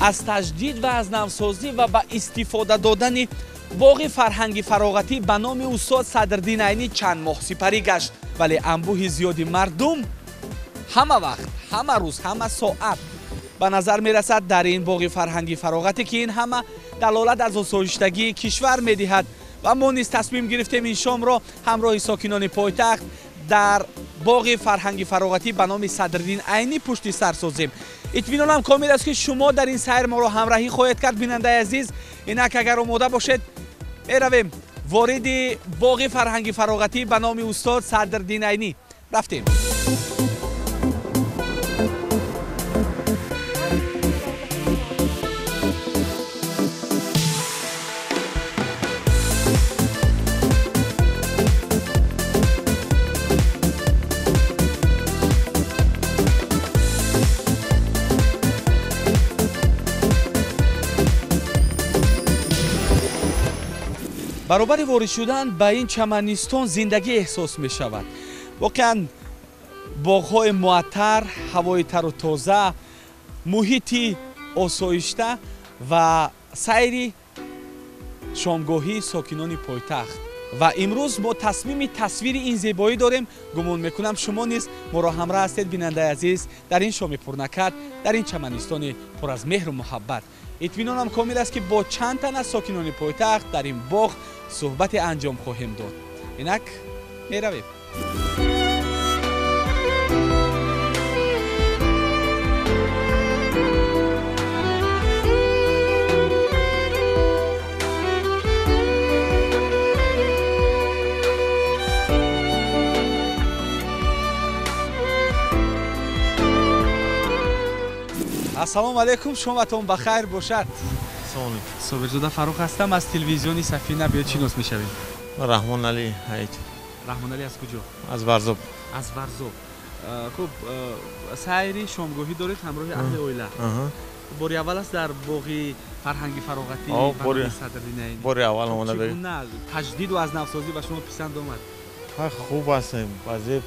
Аз таҷдид ва аз навсозӣ ва ба истифода додани боғи фарҳанги фароғатӣ ба номи устод Садриддин Айнӣ чанд моҳ сипарӣ гашт, вале анбӯҳи зиёди мардум ҳама вақт, ҳама рӯз, ҳама соат ба назар мерасад дар ин боғи фарҳанги фароғатӣ, ки ин ҳама далолат аз осоиштагии кишвар медиҳад. Ва мо низ тасмим гирифтем ин шомро ҳамроҳи сокинони пойтахт дар боғи фарҳанги фароғатӣ ба номи Садриддин Айнӣ пушти сар созем. Итминонам комил аст, ки шумо дар ин сайр моро ҳамроҳӣ хоҳед кард. Бинандаи азиз, инак агар омода бошед, меравем вориди боғи фарҳанги фароғатӣ ба номи устод Садриддин Айнӣ. Рафтем. Баробари ворид шудан ба ин чаманистон зиндагӣ эҳсос мешавад. Воқеан боғҳои муаттар, ҳавои тару тоза, муҳити осоишта ва сайри шомгоҳии сокинони пойтахт. Ва имрӯз мо тасмими тасвири ин зебоӣ дорем. Гумон мекунам шумо низ моро ҳамроҳ ҳастед, бинандаи азиз, дар ин шоми пурнакат, дар ин чаманистони пур аз меҳру муҳаббат. Итминонам комил аст, ки бо чанд тан аз сокинони пойтахт дар ин боғ суҳбате анҷом хоҳем дод. Инак меравем. Ассалому алайкум, шоматон ба хайр бошад. Собирзода Фаррух ҳастам аз телевизиони Сафина. Биё, чӣ нос мешавем? Раҳмоналӣ Ҳаид. Раҳмоналӣ аз куҷо? Аз Варзоб. Аз Варзоб. Хуб, сайри шомгоҳӣ доред ҳамроҳи аҳли оила. Бори аввал аст дар боғи фарҳанги фароғатӣ Садриддин Айнӣ? Бори аввал омада. Чӣ гуна таҷдиду аз навсозӣ ба шумо писанд омад? Хуб аст, баъзе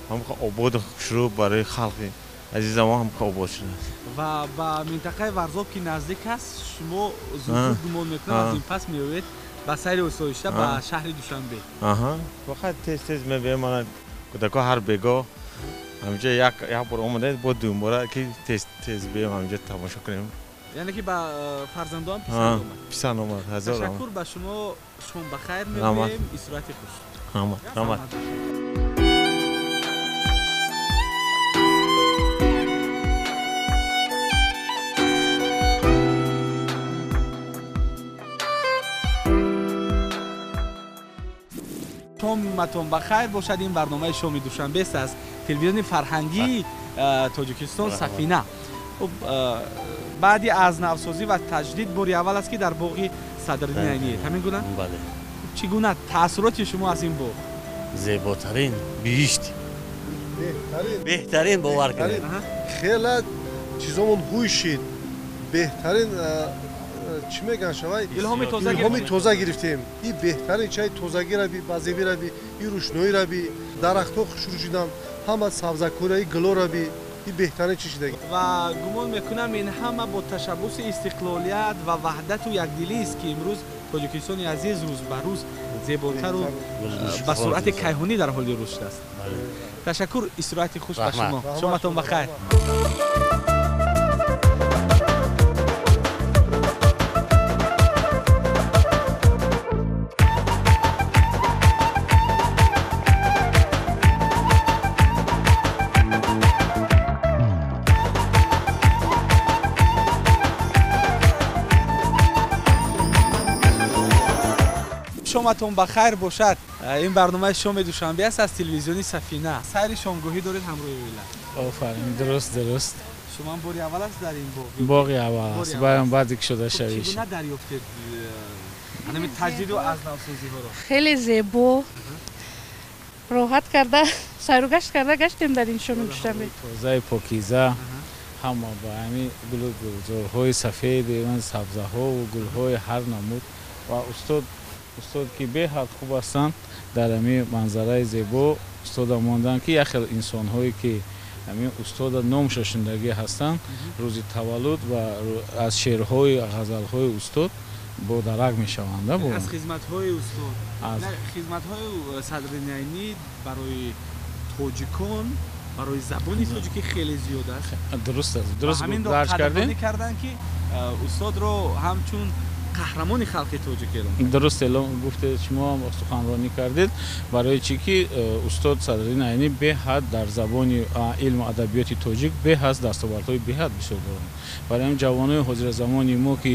ҳам ободу хушрӯ барои халқи азизам ҳам обод шудааст. Ва ба минтақаи Варзоб, ки наздик аст, шумо зуд гумон мекунам аз ин пас меоед ба сайри осоишта ба шаҳри Душанбе. Фақат тез тез мебием, мана кӯдакҳо ҳар бегоҳ ҳаминҷо як бор омадаед, бо дуюмбора ки тез тез бием ҳаминҷо тамошо кунем. Яъне ки ба фарзандон писанд омад? Писанд омад. Ташаккур ба шумо, шом ба хайр мегӯем, истироҳати хуш. Раҳмат, раҳмат. Шоматон ба хайр бошад. Ин барномаи шоми душанбест аз телевизиони фарҳангии Тоҷикистон Сафина. Баъди аз навсозӣ ва таҷдид бори аввал аст, ки дар боғи Садриддин Айнӣ, ҳамин гуна? Бале. Чӣ гуна таассуроти шумо аз ин боғ? Зеботарин биҳишт, беҳтарин, бовар кунед. Хеле чизомон ҳуй шид, беҳтарин, чӣ мегӯянд шавай, илҳоми тоза гирифтем. И беҳтарин чай тозагира би, базебира би, и рӯшноира би, дарахтҳо хушрӯ шуданд, ҳама сабзакора, и гулора би, и беҳтарин чӣ шидаги. Ва гумон мекунам ин ҳама бо ташаббуси истиқлолият ва ваҳдату якдилист, ки имрӯз Тоҷикистони азиз рӯз ба рӯз зеботару ба суръати кайҳонӣ дар ҳоли рушд аст. Ташаккур, истироҳати хуш ба шумо, шоматон ба хайр. Шоматон ба хайр бошад. Ин барномаи шоми душанбе аст аз телевизиони Сафина. Сайри шомгоҳӣ доред ҳамроҳи оила? Офарин, дуруст, дуруст. Шумо ҳам бори аввал аст дар ин боғ? Боғи аввал аст, барам баъди ки шуда шавиш. Чӣ гуна дарёфтед ҳамин таҷдиду аз навсозиҳоро? Хеле зебо, роҳат карда, сайру гашт карда гаштем дар ин шоми душанбе. Тозаи покиза, ҳама ба ҳамин гулу гулзорҳои сафеди сабзаҳову гулҳои ҳар намуд ва устод, ки беҳад хуб ҳастанд дар ҳамин манзараи зебо. Устода монданд, ки як хел инсонҳое ки ҳамин устода номша шундагӣ ҳастанд, рӯзи таваллуд ва аз шеърҳои ғазалҳои устод бодарак мешаванд. Аз хизматҳои устод, хизматҳои Садриддин Айнӣ барои тоҷикон, барои забони тоҷикӣ хеле зиёд аст. Дуруст аст, дуруст дарҷ кардем, карданд ки устодро ҳамчун қаҳрамони халқи тоҷик эълон карданд. Дуруст эълон гуфтед, шумо ҳам суханронӣ кардед. Барои чӣ ки устод Садриддин Айнӣ беҳад дар забони илму адабиёти тоҷик беҳад дастовардҳои беҳад бисёр доранд. Барои ҳам ҷавонони ҳозиразамони мо ки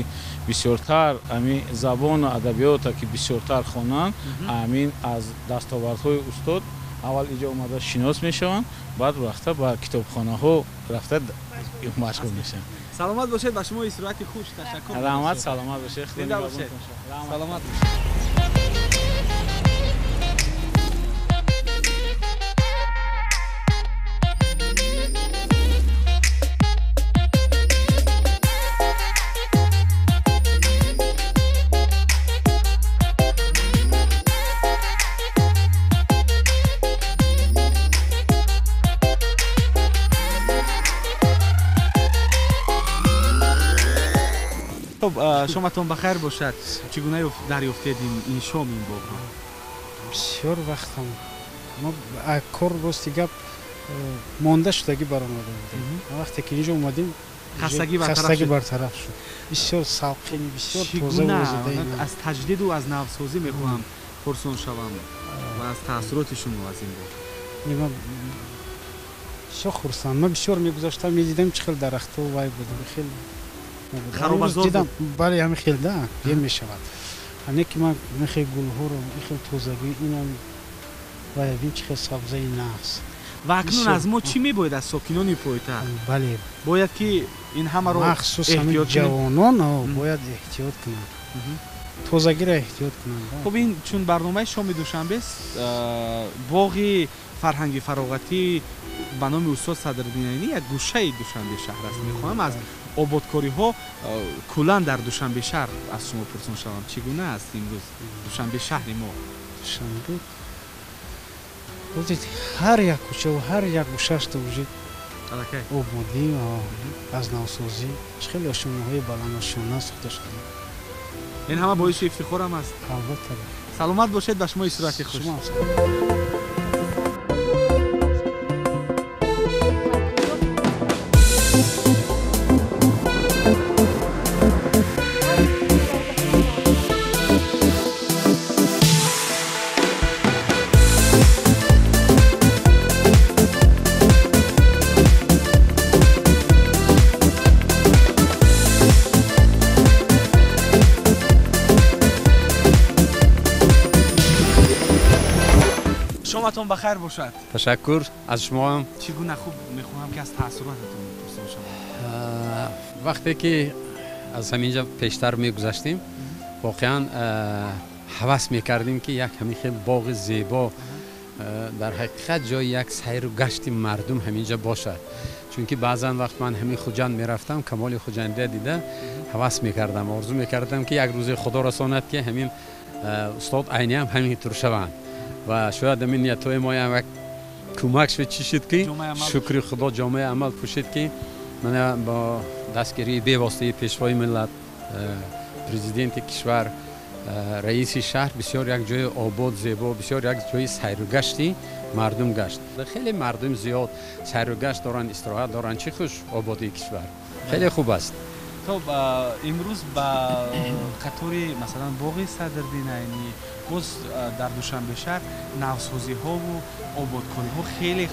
бисёртар ҳамин забону адабиёта ки бисёртар хонанд, ҳамин аз дастовардҳои устод аввал инҷо омада шинос мешаванд, баъд рафта ба китобхонаҳо рафта машғул мешаванд. Саломат бошед, ба шумо истироҳати хуш. Ташаккур. Раҳмат, саломат бошед. Зинда бошед. Саломат бошед. Шоматон ба хайр бошад. Чӣ гуна дарёфтед ин шом, ин боғро? Бисёр вақтам мо кор, рости гап, монда шудагӣ баромада будем. Вақте ки инҷо омадем, хастагӣ бартараф шуд. Бисёр салқин, бисёр тоза. Аз таҷдиду аз навсозӣ мехоҳам пурсон шавам ва аз таассуроти шумо аз ин боғ. Ман бисёр хурсанд. Ман бисёр мегузаштам, медидам чӣ хел дарахтҳо вай буд, хел харобазор. Бале, ҳамин хел да дер мешавад. Ҳаме ки ман ин хел гулҳоро, ин хел тозагӣ, инам вай бин чӣ хел сабзаи нағз. Ва акнун аз мо чӣ мебояд, аз сокинони пойтахт? Бале, бояд ки ин ҳамаро махсус ҳамин ҷавонон бояд эҳтиёт кунанд, тозагиро эҳтиёт кунанд. Хуб, ин чун барномаи шоми душанбест, боғи фарҳанги фароғатӣ ба номи устод Садриддин Айнӣ як гӯшаи Душанбе шаҳр аст. Мехоҳам аз ободкориҳо куллан дар Душанбе шаҳр аз шумо пурсон шавам. Чӣ гуна аст имрӯз Душанбе шаҳри мо? Душанбе ҳар як кӯчаву ҳар як гӯшашта вуҷуд ободӣ, аз навсозӣ, хеле ошёнаҳои баландошёна сохта шуда. Ин ҳама боиси ифтихорам аст. Албатта. Саломат бошед, ба шумо истироҳати хуш. Шоматон ба хайр бошад. Ташаккур аз шумоам. Чӣ гуна? Хуб, мехоҳам ки аз таассуротатон пурсон шавам. Вақте ки аз ҳаминҷа пештар мегузаштем, воқеан ҳавас мекардем ки як ҳамин хел боғи зебо, дар ҳақиқат ҷои як сайру гашти мардум ҳаминҷа бошад. Чунки баъзан вақт ман ҳамин Хуҷанд мерафтам, камоли Хуҷандия дида ҳавас мекардам, орзу мекардам ки як рӯзе Худо расонад ки ҳамин устод Айнӣ ҳам ҳамин тур шаванд. Ва шояд ҳамин ниятҳои моям як кӯмак шуд, чӣ шуд ки шукри Худо ҷомаи амал пӯшид ки мана бо дастгирии бевоситаи пешвои миллат, президенти кишвар, раиси шаҳр бисёр як ҷои обод, зебо, бисёр як ҷои сайругашти мардум гашт. Хеле мардум зиёд сайругашт доранд, истироҳат доранд. Чӣ хуш ободии кишвар, хеле хуб аст. Хуб, имрӯз ба қатори масалан боғи Садриддин Айнӣ боз дар Душанбе шаҳр навсозиҳову ободкориҳо хеле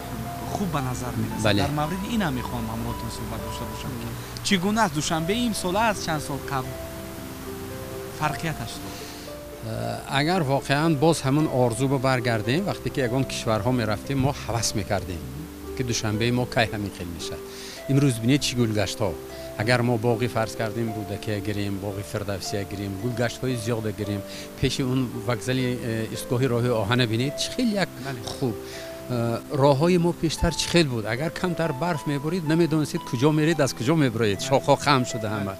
хуб ба назар мерасад. Дар мавриди ин ҳам мехоҳам ҳамроҳтон суҳбат дошта бошам ки чӣ гуна аст Душанбе имсола аз чанд сол қабл, фарқияташро? Агар воқеан боз ҳамон орзу ба баргардем, вақте ки ягон кишварҳо мерафтем, мо ҳавас мекардем ки Душанбеи мо кай ҳамин хел мешавад. Имрӯз бинед чӣ гулгаштҳо. Агар мо боғи фарз кардем Рӯдакия гирем, боғи Фирдавсия гирем, гулгаштҳои зиёда гирем, пеши он вокзали истгоҳи роҳи оҳана бинед, чӣ хел як хуб. Роҳҳои мо пештар чӣ хел буд? Агар камтар барф мебурид, намедонистед куҷо меред, аз куҷо мебуроед, шохҳо хам шуда ҳама.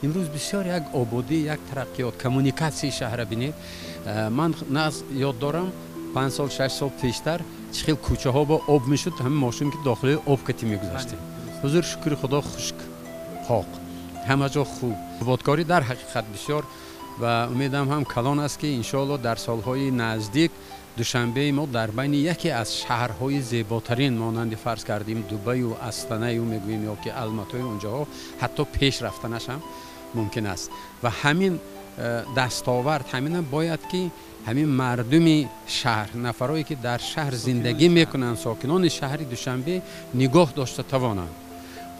Имрӯз бисёр як ободӣ, як тараққиёт, коммуникатсияи шаҳра бинед. Ман ёд дорам, 5 сол 6 сол пештар чӣ хел кӯчаҳо бо об мешуд, ҳамин мошин ки дохили об кати мегузаштем. Ҳузур шукри Худо хушк, пок, ҳама ҷо хуб. Ободкорӣ дар ҳақиқат бисёр ва умедам ҳам калон аст ки иншоалло дар солҳои наздик Душанбеи мо дар байни яке аз шаҳрҳои зеботарин монанди фарз кардем Дубаю Астанаю мегӯем ё ки Алматою онҷоҳо ҳатто пеш рафтанаш ҳам мумкин аст. Ва ҳамин дастовард ҳамина бояд ки ҳамин мардуми шаҳр, нафарое ки дар шаҳр зиндагӣ мекунанд, сокинони шаҳри Душанбе нигоҳ дошта тавонанд.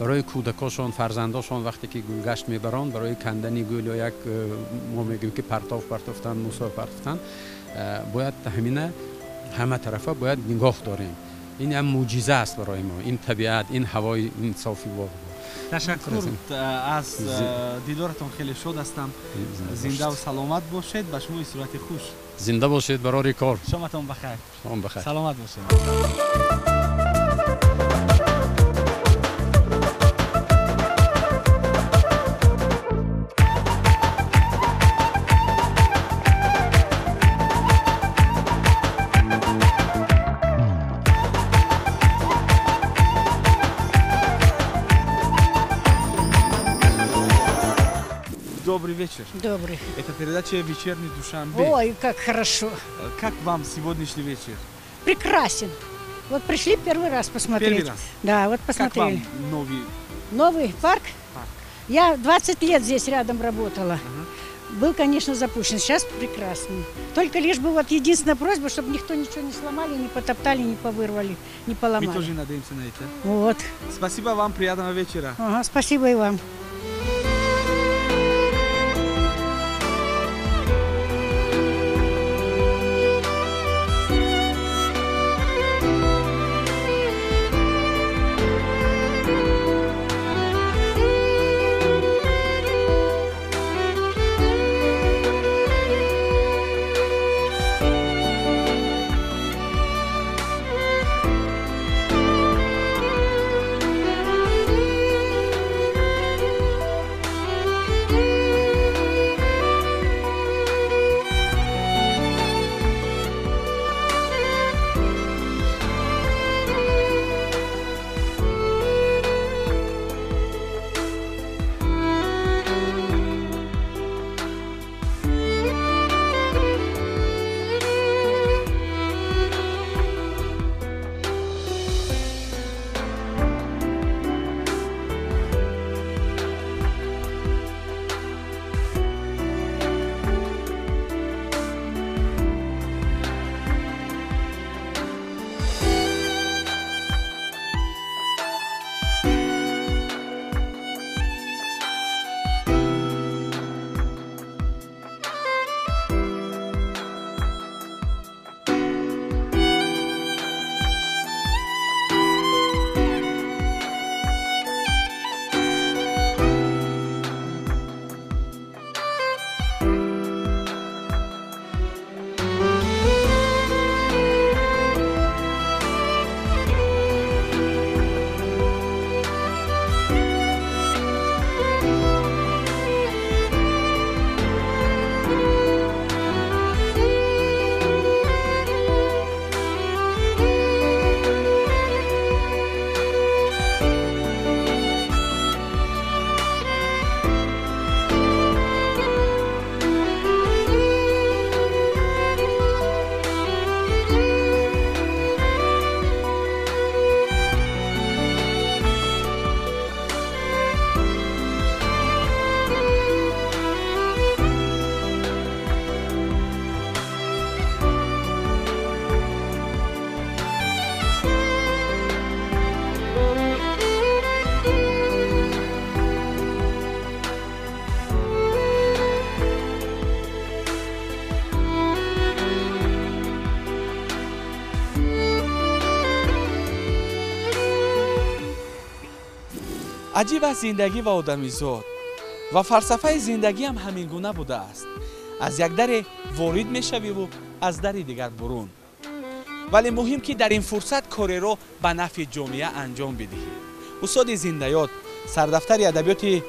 Барои кӯдакошон, фарзандошон вақте ки гулгашт мебаранд, барои кандани гул ё як мо мегӯем ки партов партофтан, мусор партофтан, бояд ҳамина ҳама тарафа бояд нигоҳ дорем. Ин ям мӯъҷиза аст барои мо, ин табиат, ин ҳавои, ин софи боғ. Ташаккур аз дидоратон, хеле шод ҳастам. Зинда ва саломат бошед, ба шумо истироҳати хуш. Зинда бошед, барори кор. Шоматон бахайр. Шом бахайр. Саломат бошед. Добрый вечер. Добрый. Это передача «Вечерний Душанбе». Ой, как хорошо. Как вам сегодняшний вечер? Прекрасен. Вот пришли первый раз посмотреть. Первый раз? Да, вот посмотрели. Как вам новый? Новый парк? Парк. Я 20 лет здесь рядом работала. Ага. Был, конечно, запущен. Сейчас прекрасный. Только лишь бы вот единственная просьба, чтобы никто ничего не сломали, не потоптали, не повырвали, не поломали. Мы тоже надеемся на это. Вот. Спасибо вам, приятного вечера. Ага, спасибо и вам. Аҷиб аст зиндагӣ ва одамизод ва фалсафаи зиндагиам ҳамин гуна будааст. Аз як даре ворид мешавиву аз дари дигар бурун. Вале муҳим ки дар ин фурсат кореро ба нафъи ҷомеа анҷом бидиҳӣ. Устоди зиндаёд, сардафтари адабиёти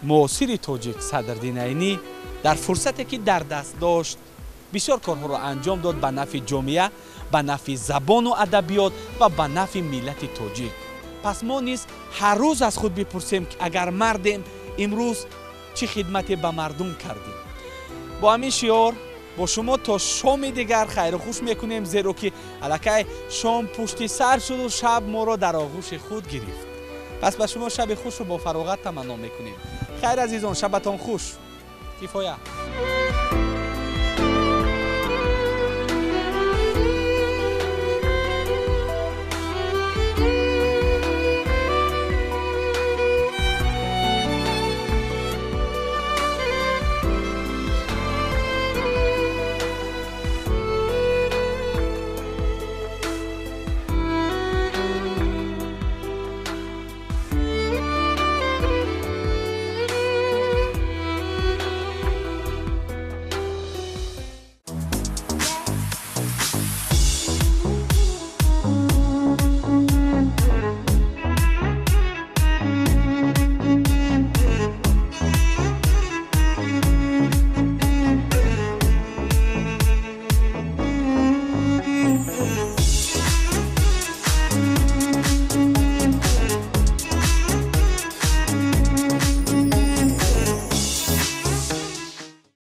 муосири тоҷик Садриддин Айнӣ дар фурсате ки дар даст дошт Бисёр корҳоро анҷом дод ба нафъи ҷомеа, ба нафъи забону адабиёт ва ба нафъи миллати тоҷик. Пас мо низ ҳар рӯз аз худ бипурсем, ки агар мардем, имрӯз чӣ хидмате ба мардум кардем. Бо ҳамин шиор бо шумо то шоми дигар хайру хуш мекунем, зеро ки аллакай шом пушти сар шуду шаб моро дар оғӯши худ гирифт. Пас ба шумо шаби хушу бо фароғат таманно мекунем. Хайр, азизон, шабатон хуш. Кифоя.